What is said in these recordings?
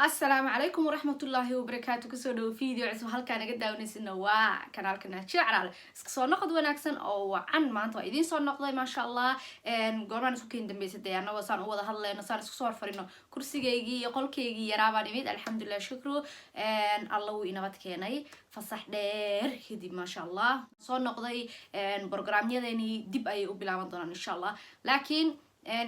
Asalaamu calaykum waraxmatullaahi wabarakaatu. Kusoo dhawo video cusub. Halkaa naga daawaneysana waa kanaalka Naajiya Caraale. Iska soo noqod wanaagsan oo wacan. Maanta waa idiin soo noqday, maasha Allah. Goormaan isku keen dambeysa dee annagoo saan u wada hadleyno, saan isku soo horfarino? Kursigaygii iyo qolkaygii yaraabaan imid. Alxamdulilah, shukru Alla wuu inabad keenay fasax dheer kadib, maasha Allah. Soo noqday, programyadeeni dib ayay u bilaaban doonaan, insha Allah. Laakiin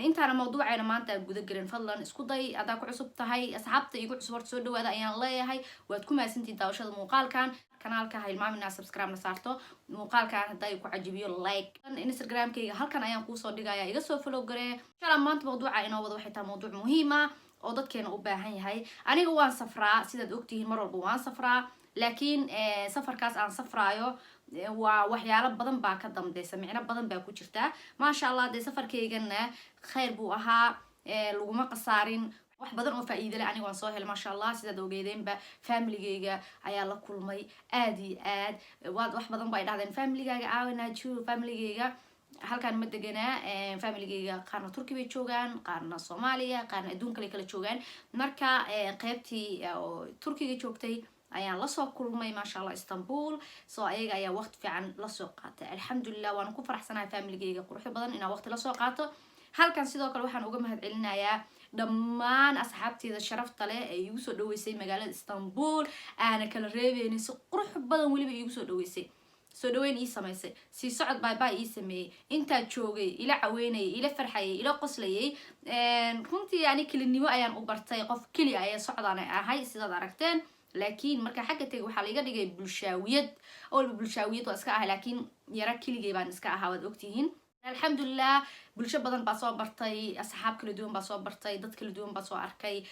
intaana mawduucayna maanta aan guda gelin, fadlan isku day haddaa ku cusub tahay, asxaabta igu cusub horta soo dhawaada ayaan leeyahay. Waad ku mahadsantihin daawashada muuqaalkan. Kanaalka ha hilmaamin inaad subscribe na saarto. Muuqaalkan haddaa ku cajibiyo, like. Instagramkayga halkan ayaan kuusoo dhigaya, iga soo follow garee, insha Allah. Maanta mawduuca inoo wada waxay tahay mawduuc muhiim ah oo dadkeena u baahan yahay. Aniga waan safraa, sidaad ogtihiin, mar walba waan safraa, laakiin safarkaas aan safraayo waa waxyaalo badan baa ka dambeysa, micno badan baa ku jirta, maasha Allah. Dee safarkaygana khayr buu ahaa, laguma qasaarin. Wax badan oo faa-iida leh aniga waan soo helay, maasha Allah. Sidaad ogeedeenba, familigayga ayaa la kulmay aad iyo aad. Waad wax badan ba ay dhahdeen: "Familigaaga aawanaajo." Familigayga halkaan ma deganaa. Familigayga qaarna Turki bay joogaan, qaarna Soomaaliya, qaarna adduun kale kala joogaan. Marka qeybtii oo Turkiga joogtay ayaan lasoo kulmay, maasha Allah, Istanbul. So ayaga ayaa waqti fiican lasoo qaatay, alxamdulilah. Waana ku faraxsanahay familigayga quruxda badan inaan waqti lasoo qaato. Halkan sidoo kale waxaan uga mahad celinayaa dhammaan asxaabteeda sharafta leh ee iigu soo dhaweysay magaalada Istanbul, aana kala reebeynin, si qurux badan weliba iigu soo dhaweysay, soo dhaweyn ii samaysay, sii socod baybay ii sameeyey, intaa joogay ila caweynayay, ila farxayay, ila qoslayay. Runtii ani kelinimo ayaan u bartay, qof keli ayaa socdaan ahay, sidaad aragteen. Laakiin marka xagga tegay waxaa laiga dhigay bulshaawiyad. Awalba bulshaawiyad waa iska ahay, laakiin yara keligay baan iska ahaa, waad ogtihiin. Alxamdulilah, bulsho badan baa soo bartay, asxaab kala duwan baa soo bartay, dad kala duwan baa soo arkay,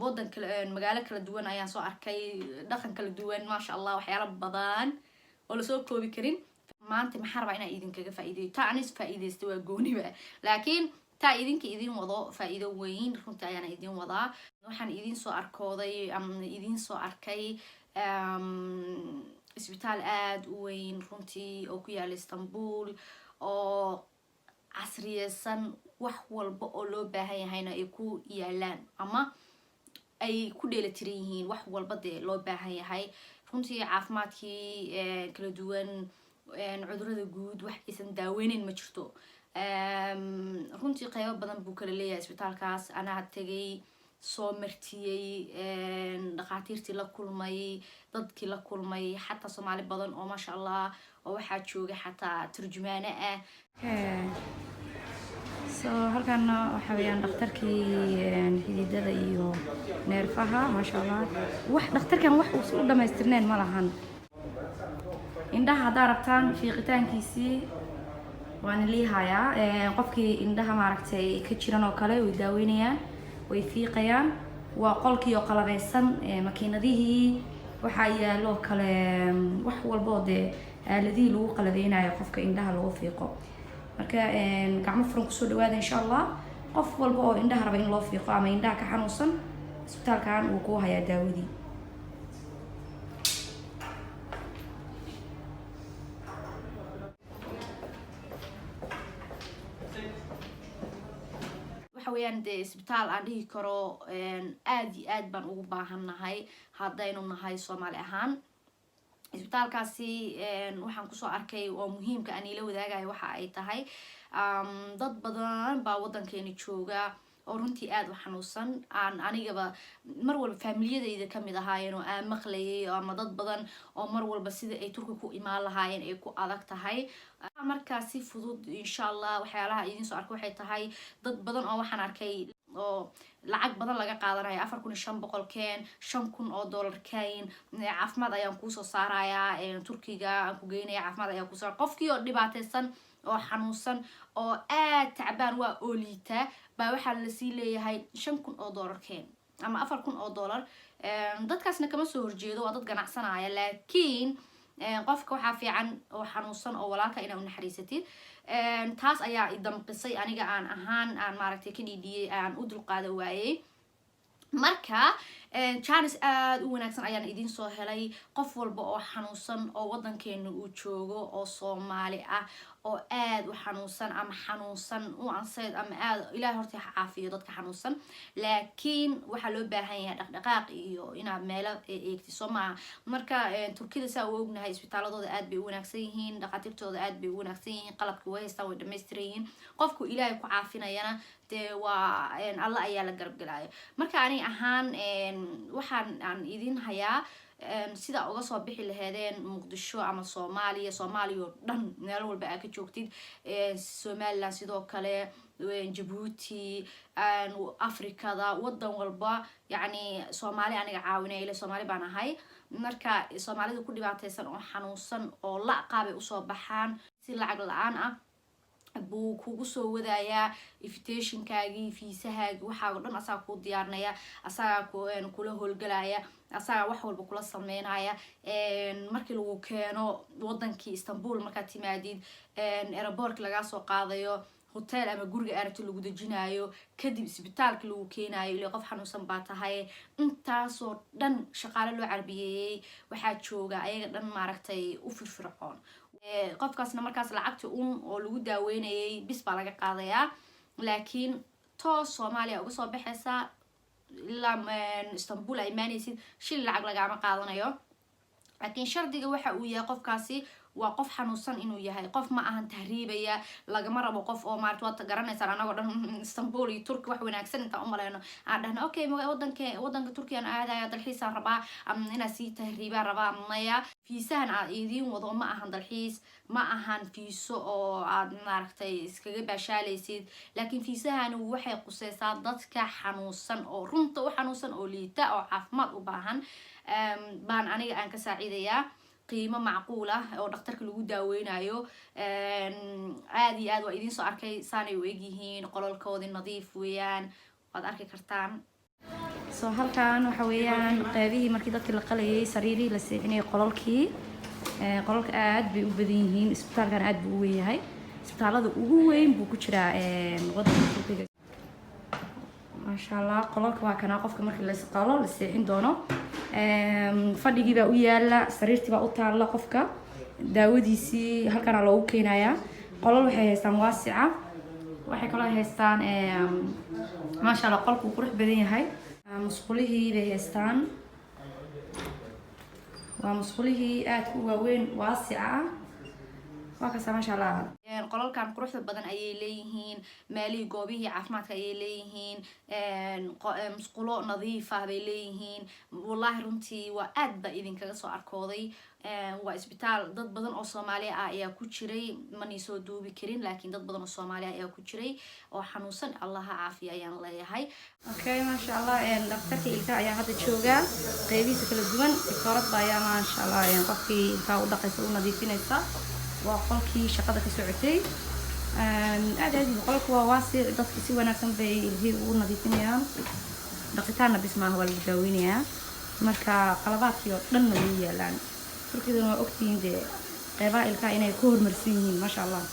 wadan kala, magaalo kala duwan ayaan soo arkay, dhaqan kala duwan, maasha Allah, waxyaalo badan oo lasoo koobi karin. Maanta maxaa rabaa inaan idinkaga faa'iideeyo? Taa anis faa'iideysta waa gooniba, laakiin taa idinka idin wado faa'iido weyn runtii ayaana idin wadaa. Waxaan idin soo arkooday ama idin soo arkay isbitaal aada u weyn runtii oo ku yaala Istanbul, oo casriyeysan, wax walba oo loo baahan yahayna ay ku yaalaan ama ay ku dheelatiran yihiin, wax walba dee loo baahan yahay runtii. Caafimaadkii kala duwan, cudurada guud, wax aysan daaweyneyn ma jirto runtii. Qeybo badan buu kala leeyahay isbitaalkaas. Anaa tegay, soo martiyey, dhakhaatiirtii la kulmay, dadkii la kulmay, xataa Soomaali badan oo, maasha Allah, oo waxaa jooga xataa turjumaano ah. So halkaana waxa weeyaan dhakhtarkii xididada iyo neerfaha, maasha Allah. Wax dhakhtarkan wax uusan u dhamaystirneen ma lahan. Indhaha haddaa rabtaan fiiqitaankiisii waan liihayaa. Qofkii indhaha maaragtay ka jiran oo kale way daaweynayaan, way fiiqayaan. Waa qolkii oo qalabeysan, makiinadihii waxaa yaaloo kale, wax walba oo dee aaladihii lagu qalabeynayo qofka indhaha lagu fiiqo. Marka gacmo furan kusoo dhawaada, insha Allah. Qof walba oo indhaha raba in loo fiiqo ama indhaha ka xanuunsan, isbitaalkan wuu kuu hayaa daawadii. Waxa weeyaan dee isbitaal aan dhihi karo aada iyo aad baan ugu baahannahay haddaynu nahay Soomaali ahaan. Isbitaalkaasi waxaan kusoo arkay oo muhiimka aan ila wadaagayo waxa ay tahay, dad badan baa waddankeeni jooga oo runtii aada u xanuunsan, aan anigaba mar walba faamiliyadayda kamid ahaayeen oo aan maqlayay, ama dad badan oo mar walba sida ay Turki ku imaan lahaayeen ay ku adag tahay. Markaa si fudud, insha Allah, waxyaalaha idiin soo arkay waxay tahay dad badan oo waxaan arkay oo lacag badan laga qaadanayo: 4500 keen, $5000 keen, caafimaad ayaan kuusoo saarayaa, Turkiga aan ku geynaya, caafimaad ayaan kuusoo. Qofkii oo dhibaateysan oo xanuunsan oo aad tacbaan waa oo liita baa waxaa lasii leeyahay $5000 keen ama $4000. Dadkaasna kama soo horjeedo, waa dad ganacsanaya, laakiin qofka waxaa fiican oo xanuunsan oo walaalka inaa unaxariisatid. Taas ayaa i damqisay aniga aan ahaan, aan maaragtay ka dhiidhiyey, aan u dulqaada waayey. Marka chance aada u wanaagsan ayaan idiin soo helay. Qof walba oo xanuunsan oo waddankeena uu joogo oo Soomaali ah. Oo aad u xanuunsan ama xanuunsan u ansayd ama aad, Ilahay horta ha caafiyo dadka xanuunsan, laakiin waxaa loo baahan yahay dhaqdhaqaaq iyo inaad meelo eegti, soo maaha? Marka Turkida saa u ognahay, isbitaaladooda aad bay u wanaagsan yihiin, dhaqaatiirtooda aad bay u wanaagsan yihiin, qalabka way haystaan, way dhammaystiran yihiin. Qofku Ilaahay ku caafinayana dee waa Alla ayaa la garab gelaayo. Marka ani ahaan waxaan aan idin hayaa sida uga soo bixi laheedeen Muqdisho ama Soomaaliya, Soomaaliya oo dhan meel walba aa ka joogtid, Somaliland sidoo kale, Jabuuti, Afrikada wadan walba. Yacni Soomaali aniga caawinaya ile Soomaali baan ahay. Marka Soomaalida ku dhibaateysan oo xanuunsan oo la qaabay usoo baxaan si lacag la-aan ah buu kugu soo wadayaa invitationkaagii, fiisahaagii, waxaago dhan asaga kuu diyaarinaya, asagaa kula howlgalaya, asagaa wax walba kula sameynaya. Markii lagu keeno wadankii Istanbul, markaad timaadid airportka lagaa soo qaadayo, hotel ama guriga aragti lagu dejinayo, kadib isbitaalka lagu keenayo, ila qof xanuunsan baa tahay. Intaasoo dhan shaqaale loo carbiyeeyey waxaa jooga ayaga dhan maaragtay u firfircoon. Qofkaasna markaas lacagti un oo lagu daaweynayay bis baa laga qaadayaa, laakiin toos Soomaaliya uga soo baxaysaa ilaa Istanbul a imaanaysid, shil lacag lagaama qaadanayo. Laakiin shardiga waxa uu yahay qofkaasi waa qof xanuunsan inuu yahay. Qof ma ahan tahriibaya lagama rabo. Qof oo maarata waad garanaysaan, anagoo dhan Istanbul iyo Turki wax wanaagsan intaan umaleyno aan dhahno, "Okay, wadanka Turkiyan aadaya, dalxiisaan rabaa ama inaa sii tahriibaan rabaa." Maya, fiisahan aad idiin wado ma ahan dalxiis, ma ahan fiiso oo aad maaragtay iskaga baashaalaysid, laakiin fiisahani waxay quseysaa dadka xanuunsan oo runta u xanuunsan oo liita oo caafimaad u baahan baan aniga aan ka saaciidayaa qiimo macquul ah oo dhakhtarka lagu daaweynayo. Aad iyo aad waa idiin soo arkay, saanay u egyihiin qololkoodii, nadiif weeyaan, waad arki kartaan. So halkan waxa weeyaan qeybihii markii dadkii la qalayay, sariirihii la seexinayay, qolalkii. Qolalka aad bay u badan yihiin. Isbitaalkan aad buu u weyn yahay, isbitaalada ugu weyn buu ku jiraa wadanka Turkiga, maasha Allah. Qolalka waa kanaa, qofka markii la qalo la seexin doono. Fadhigii baa u yaala, sariirtii baa u taalla, qofka daawadiisii halkana loogu keenayaa. Qolal waxay haystaan waasica, waxay kaloo haystaan, maasha Allah, qolku wuu qurux badan yahay. Musqulihii bay haystaan, waa musqulihii aadka u waaweyn, waasica ah, waa kasta, maasha Allah. Qolalkan quruxda badan ayay leeyihiin, meelihii goobihii caafimaadka ayay leeyihiin, musqulo nadiif ah bay leeyihiin. Wallahi runtii waa aad ba idinkaga soo arkooday. Waa isbitaal dad badan oo Soomaali ah ayaa ku jiray, mani soo duubi karin, laakiin dad badan oo Soomaali ah ayaa ku jiray oo xanuunsan. Allaha caafiya ayaan leeyahay. Okay, maasha Allah. Dhakhtarka ilkaha ayaa hadda jooga, qeybihiisa kala duwan. Diktoorad ayaa, maasha Allah, qofkii ilkaha u dhaqaysa, u nadiifinaysa. Waa qolkii shaqada ka socotay. Aad aad qolka waa waasic, dadka si wanaagsan bay ilkihii ugu nadiifinayaan. Dhaqitaanna bis maaha, waa lagu daaweynayaa. Marka qalabaadkii oo dhanna way yaalaan. Turkidana waa ogtihiin dee qeybaha ilkaha inay ku horumarsan yihiin, maasha Allah.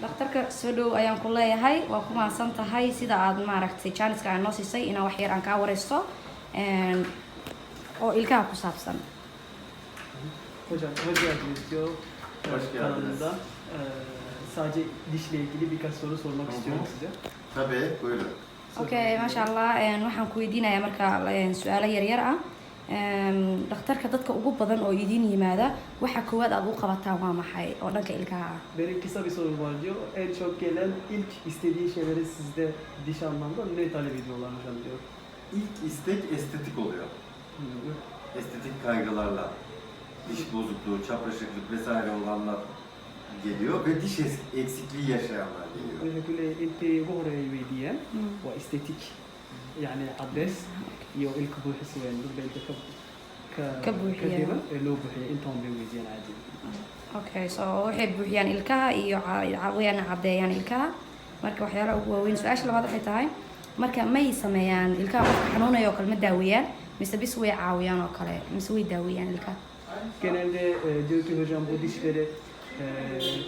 Dhakhtarka soo dhow ayaan ku leeyahay. Waa ku mahadsan tahay sida aad maaragtay jaaniska aan noo siisay inaan wax yar aan kaa wareysto oo ilkaha ku saabsan. Hocam hoş geldiniz diyor. Hoş geldiniz. Kanalımıza. Sadece dişle ilgili birkaç soru sormak istiyorum size. Tabii, buyurun. Okay, maasha Allah. Waxaan ku weydiinayaa marka su-aalo yaryar ah. Dhakhtarka, dadka ugu badan oo idiin yimaada, waxa koowaad aad u qabataan waa maxay oo dhanka ilkaha ah? Benim kısa bir sorum var diyor. En çok gelen ilk istediği şeyleri sizde diş anlamda ne talep ediyorlar hocam diyor. İlk istek estetik oluyor. Estetik kaygılarla diş bozukluğu, çapraşıklık vesaire olanlar geliyor ve diş eksikliği yaşayanlar geliyor. Wuxuu ku leeyahay intay ugu horeeya weydiiyaan waa estetik, yani cadeys iyo ilka buuxis weyn, dad ba ilka ka Ka buuxiyaan. Dhiban ee loo buuxiya, intaan bay weydiiyaan caadi. Okay, so waxay buuxiyaan ilkaha iyo wayna caddeeyaan ilkaha. Marka waxyaalaha ugu waaweyn. Su-aasha labaad waxay tahay, marka may sameeyaan ilkaha qofka xanuunaya oo kale, ma daaweeyaan mise bis way caawiyaan oo kale, mise way daaweeyaan ilkaha? Genelde diyor ki hocam, bu dişleri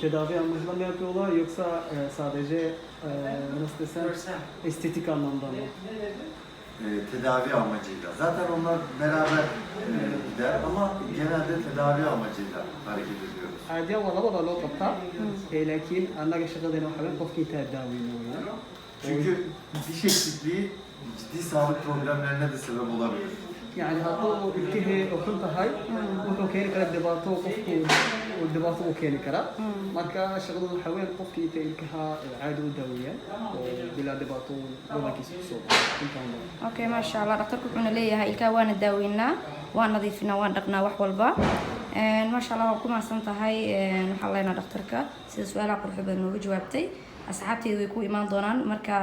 tedavi amacıyla mı yapıyorlar yoksa sadece nasıl desem estetik anlamda mı? Tedavi amacıyla. Zaten onlar beraber gider ama genelde tedavi amacıyla hareket ediyoruz. Caadiyan waa labada loo qabtaa ee laakiin annaga shaqadeena waxaa weyn qofka intaa daaweyno weeyaan. Çünkü diş eksikliği ciddi sağlık problemlerine de sebep olabilir. Yani hadduu ilkihii xun tahay wuxuu keeni karaa dhibaato qofku uu dhibaato u keeni karaa. Marka shaqadu waxaa weyn qofka inta ilkaha caadi u daaweeyaan oo bilaa dhibaato wadankiisa kusoo baxo intaan badan. Okay, maasha Allah. Dhakhtarku wuxuuna leeyahay ilkaha waana daaweynaa, waan nadiifinaa, waan dhaqnaa wax walba. Maasha Allah, waa ku mahadsan tahay. Waxaan leenahay dhakhtarka sida su-aalaha quruxda badan nooga jawaabtay. Asxaabteedu way ku imaan doonaan, marka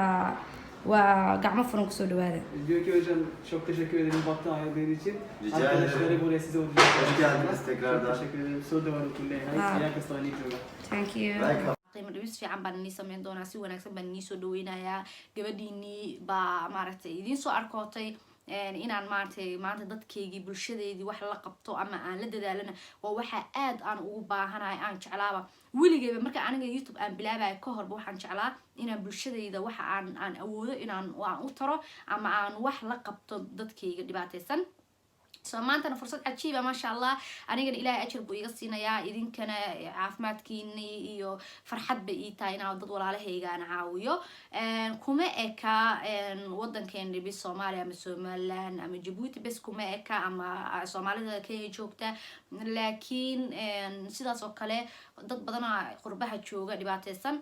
waa gacmo furan kusoo dhawaada. Diyor ki hocam, çok teşekkür ederim vakti ayırdığın için. Rica ederim. Arkadaşları buraya size uğurlayacak. Hoş geldiniz tekrardan. Çok teşekkür ederim. Soo dhawaada ku leeyahay. Ha. Ayaa kasta waa nii jooga. Thank you. Welcome. Qiimo dhimis fiican baan inii sameyn doonaa, si wanaagsan baan inii soo dhaweynayaa. Gabadhiinii baa maaragtay idiin soo arkootay inaan maaragtay maanta dadkeygii, bulshadeydii wax la qabto ama aan la dadaalana waa waxa aad aan ugu baahanahay, aan jeclaaba weligeyba. Marka aniga YouTube aan bilaabayo ka horba, waxaan jeclaa inaan bulshadeyda waxa aan awoodo inaan aan u taro ama aan wax la qabto dadkeyga dhibaateysan. So maantana fursad cajiiba, maasha Allah. Anigana Ilaahay ajar buu iga siinayaa, idinkana caafimaadkiini iyo farxad bay ii tahay inaan dad walaalahayga aan caawiyo. Kuma eka wadankeena dhibi Soomaaliya ama Somaliland ama Jabuuti bes kuma eka, ama Soomaalida Kenya joogta, laakiin sidaas oo kale dad badanaa qurbaha jooga dhibaateysan,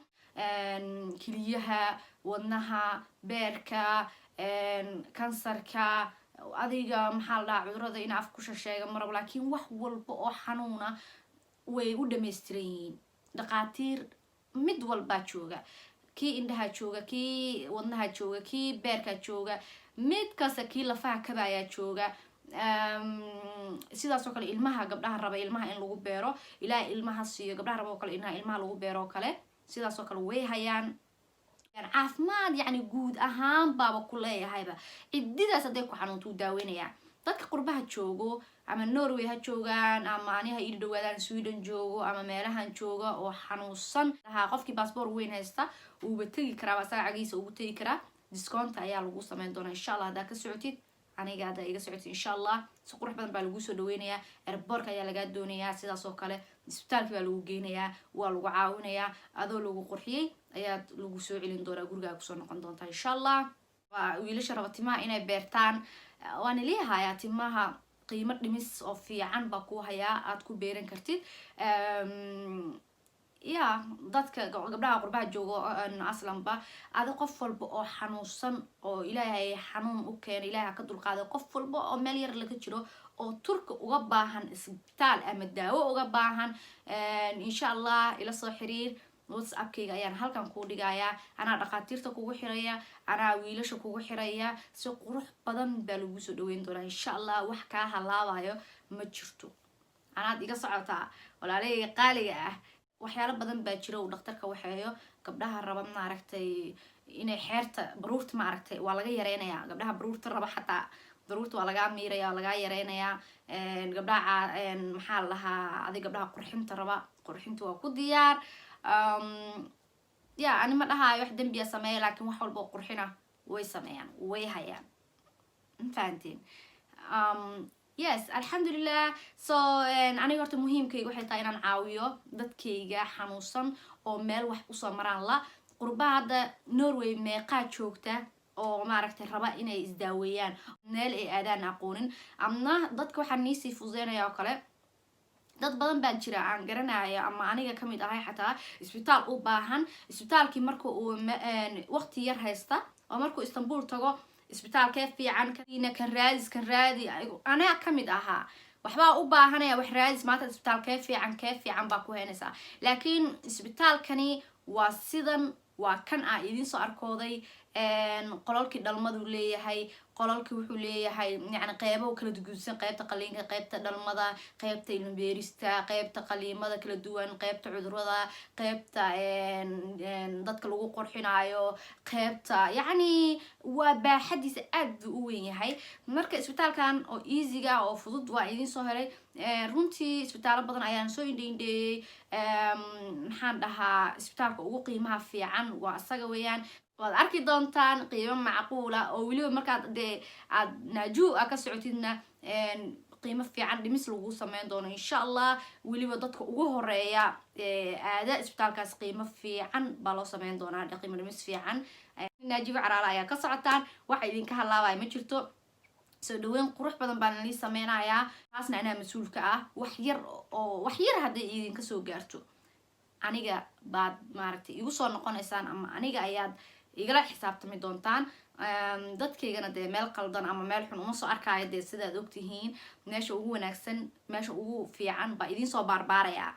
kiliyaha, wadnaha, beerka, kansarka, adiga maxaa la dhahaa, cudurada in af ku shasheega marabo, laakiin wax walba oo xanuuna way u dhammaystiran yihiin. Dhaqaatiir mid walbaa jooga, kii indhaha jooga, kii wadnaha jooga, kii beerka jooga, mid kasta, kii lafaha kabayaa jooga. Sidaas oo kale ilmaha, gabdhaha raba ilmaha in lagu beero, ilaa ilmaha siiyo, gabdhaha raba oo kale inaha ilmaha lagu beero oo kale, sidaas oo kale way hayaan. Caafimaad yacni guud ahaan baaba ku leeyahayba, cididaas hadday ku xanuunto uu daaweynayaa. Dadka qurbaha joogo, ama Norway ha joogaan ama ani ha ii dhawaadaan Sweden joogo ama meelahan jooga oo xanuunsan lahaa, qofkii baasboor weyn haysta uuba tegi karaa, asaga cagiisa ugu tegi karaa. Discount ayaa lagu sameyn doonaa, insha Allah. Haddaa ka socotid aniga, haddaa iga socotid, insha Allah si qurux badan baa lagu soo dhaweynayaa. Airportka ayaa lagaa doonayaa, sidaas oo kale isbitaalka baa lagu geynayaa, waa lagu caawinayaa, adoo lagu qurxiyey ayaad lagu soo celin doonaa, gurigaa kusoo noqon doontaa, insha Allah. Waa wiilasha raba timaha inay beertaan, waana leehayaa timaha qiimo dhimis oo fiican baa ku hayaa aad ku beeran kartid. Ya dadka gabdhaha qurbaha joogo aslanba, adi qof walba oo xanuunsan oo Ilaahay xanuun u keena, Ilahay ha ka dulqaaday, qof walba oo meel yar laga jiro oo Turka uga baahan isbitaal ama daawo uga baahan, insha Allah ila soo xiriir. WhatsAppkayga ayaan halkan kuu dhigayaa. Anaa dhakhaatiirta kugu xiraya, anaa wiilasha kugu xiraya. Si qurux badan baa lagu soo dhaweyn doonaa, insha Allah. Wax kaa halaabayo ma jirto, anaad iga socotaa, walaalahayga qaaliga ah. Waxyaalo badan baa jira uu dhakhtarka waxeeyo. Gabdhaha raba maaragtay inay xeerta baruurta maaragtay waa laga yareynayaa. Gabdhaha baruurta raba, xataa baruurta waa lagaa miiraya, waa lagaa yareynayaa. Gabdhaha maxaa la dhahaa, adig gabdhaha qurxinta raba, qurxinta waa ku diyaar. Ya ani ma dhahaayo wax dembiya sameeya, laakiin wax walba oo qurxina way sameeyaan, way hayaan. Ma fahanteen? Yes, alxamdulilah. So aniga horta muhiimkayga waxay tahay inaan caawiyo dadkayga xanuunsan oo meel wax usoo maraan la qurbaha. Hadda Norway meeqaa joogta oo maaragtay raba inay isdaaweeyaan, meel ay aadaan aqoonin? Amna dadka waxaan niisii fududeynaya oo kale, dad badan baa jira aan garanaya ama aniga kamid ahay, xataa isbitaal u baahan. Isbitaalkii marka uu waqti yar haysta oo markuu Istanbul tago, isbitaalkee fiican kan raadis, kan raadi, anaa kamid ahaa, waxbaa u baahanaya wax raadis. Maanta isbitaal kee fiican, kee fiican baa ku heynaysaa? Laakiin isbitaalkani waa sidan, waa kan aa idiin soo arkooday. Qolalkii dhalmadu leeyahay, qolalkii wuxuu leeyahay yani qeybo kala duguudsan: qeybta qaliinka, qeybta dhalmada, qeybta ilmabeerista, qeybta qaliimada kala duwan, qeybta cudurada, qeybta dadka lagu qurxinayo, qeybta yacni waa baaxadiisa aad buu u weyn yahay. Marka isbitaalkan oo easyga oo fudud waa idiin soo helay. Runtii isbitaalo badan ayaan soo indheindheeyey. Maxaan dhahaa, isbitaalka ugu qiimaha fiican waa isaga weeyaan. Waad arki doontaan qiimo macquula oo weliba markaad dee aad Naajuu a ka socotidna qiimo fiican dhimis lagu sameyn doono, insha Allah. Weliba dadka ugu horeeya aada isbitaalkaas qiimo fiican baa loo sameyn doonaa, qiimo dhimis fiican. Naajibo Caraale ayaa ka socotaan, waxa idinka halaabaya ma jirto. Soo dhaweyn qurux badan baan lii sameynayaa, taasna anaa mas-uulka ah. Wax yar oo wax yar hadday idinka soo gaarto, aniga baad maaragtay igu soo noqonaysaan ama aniga ayaad igala xisaabtami doontaan. Dadkaygana dee meel qaldan ama meel xun uma soo arkaayo. Dee sidaad ogtihiin, meesha ugu wanaagsan, meesha ugu fiican baa idiin soo baarbaaraya.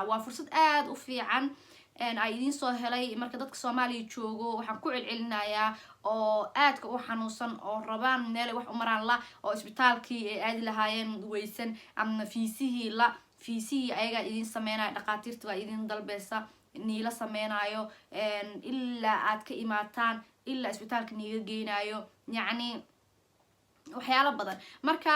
Waa fursad aada u fiican ay idiin soo helay. Marka dadka Soomaaliya joogo waxaan ku celcelinayaa oo aadka u xanuunsan oo rabaan meelay wax u maraan la, oo isbitaalkii ay aadi lahaayeen weysan ama fiisihii la, fiisihii ayagaa idiin sameynaya, dhaqaatiirta baa idiin dalbeysa, niila sameynayo ilaa aad ka imaataan, ilaa isbitaalka niiga geynayo, yacni waxyaalo badan. Marka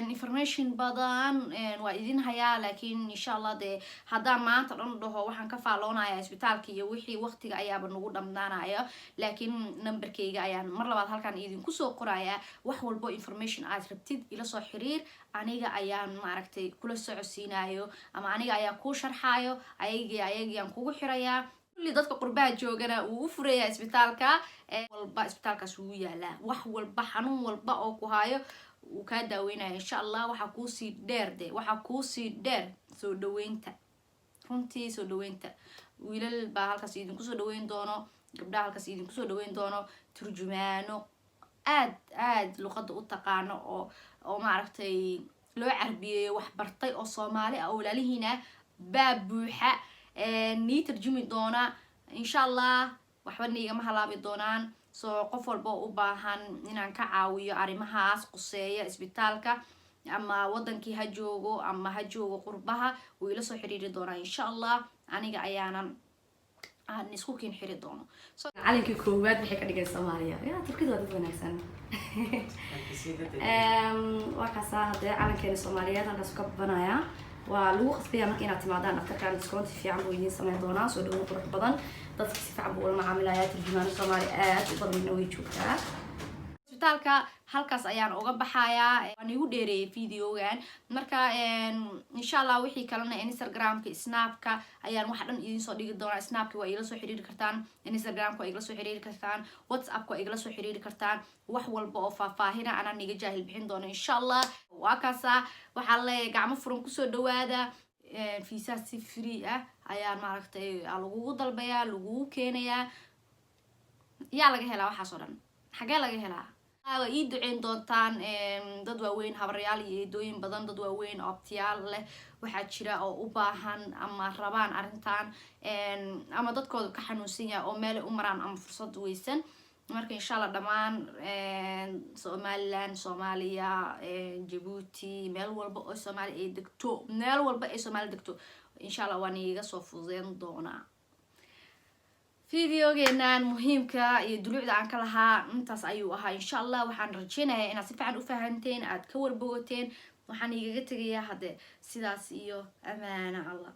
information badan waa idin hayaa, laakiin insha Allah dee haddaan maanta dhan dhaho waxaan ka faaloonaya isbitaalka iyo wixii, waqtiga ayaaba nagu dhamdaanaya. Laakiin numberkayga ayaan mar labaad halkan idinku soo qorayaa. Wax walbo information aad rabtid, ila soo xiriir. Aniga ayaan maaragtay kula socodsiinayo ama aniga ayaa kuu sharxaayo, ayagiyaan kugu xirayaa. Kulli dadka qurbaha joogana wuu u furayaa isbitaalka walba, isbitaalkaas wuu yaalaa. Wax walba, xanuun walba oo ku haayo wuu kaa daaweynaya, insha Allah. Waxaa kuusii dheer de, waxaa kuusii dheer soo dhaweynta. Runtii soo dhaweynta, wiilal baa halkaas idinku soo dhaweyn doono, gabdhaha halkaas idinku soo dhaweyn doono, turjumaano aad aad luqadda u taqaano oo maaragtay loo carbiyeeyo, wax bartay oo Soomaali ah oo walaalihiina baa buuxa nii tarjumi doona, insha Allah. Waxba niigama halaabi doonaan. Soo qof walba oo u baahan inaan ka caawiyo arrimahaas quseeya isbitaalka, ama wadankii ha joogo ama ha joogo qurbaha, wuu ila soo xiriiri doonaa, insha Allah. Aniga ayaanan aan isku kiin xiri doono. Calankii koowaad waxay ka dhigeen Soomaaliya. Ya, Turkida waa dad wanaagsan. Waa kaasaa haddee calankeena Soomaaliyeed halkaas ka babanayaa. Waa lagu qasbaya marka inaad timaadaan dhaktarkan. Discount fiican buu idiin sameyn doonaa, soo dhawo qurux badan, dadka si fiican buu ula macaamilayaa. Turjumaano Soomaali aad u badanna way joogtaa. Isbitaalka halkaas ayaan uga baxayaa, waan igu dheereeyay videogan. Marka insha Allah wixii kalena Instagramka, Snapka ayaan wax dhan idiin soo dhigi doonaa. Snapka waa igala soo xiriiri kartaan, Instagramka waa igala soo xiriiri kartaan, WhatsAppka waa igala soo xiriiri kartaan. Wax walba oo faahfaahina anaa niga jaahil bixin doono, insha Allah. Waa kaasa, waxaa leeyahay gacmo furan kusoo dhawaada. Fiisaha si free ah ayaa maaragtay lagugu dalbayaa, lagugu keenayaa. Yaa laga helaa waxaas oo dhan? Xagee laga helaa? Waa ii duceyn doontaan. Dad waaweyn, habaryaal iyo eedooyin badan, dad waaweyn oo abtiyaal leh waxaa jira oo u baahan ama rabaan arrintan, ama dadkooda ka xanuunsan yahay oo meelay u maraan ama fursad weysan. Marka insha Allah dhammaan Somaliland, Soomaaliya, Jabuuti, meel walba oo Soomaaliya ay degto, meel walba ay Soomaaliya degto, insha Allah waan iiga soo fududeyn doonaa. Videogeenan muhiimka iyo dulucda aan ka lahaa intaas ayuu ahaa. Insha Allah waxaan rajeynayaa inaad si fiican u fahanteen, aad ka warbogateen. Waxaan igaga tegayaa hadde sidaas iyo amaana Allah.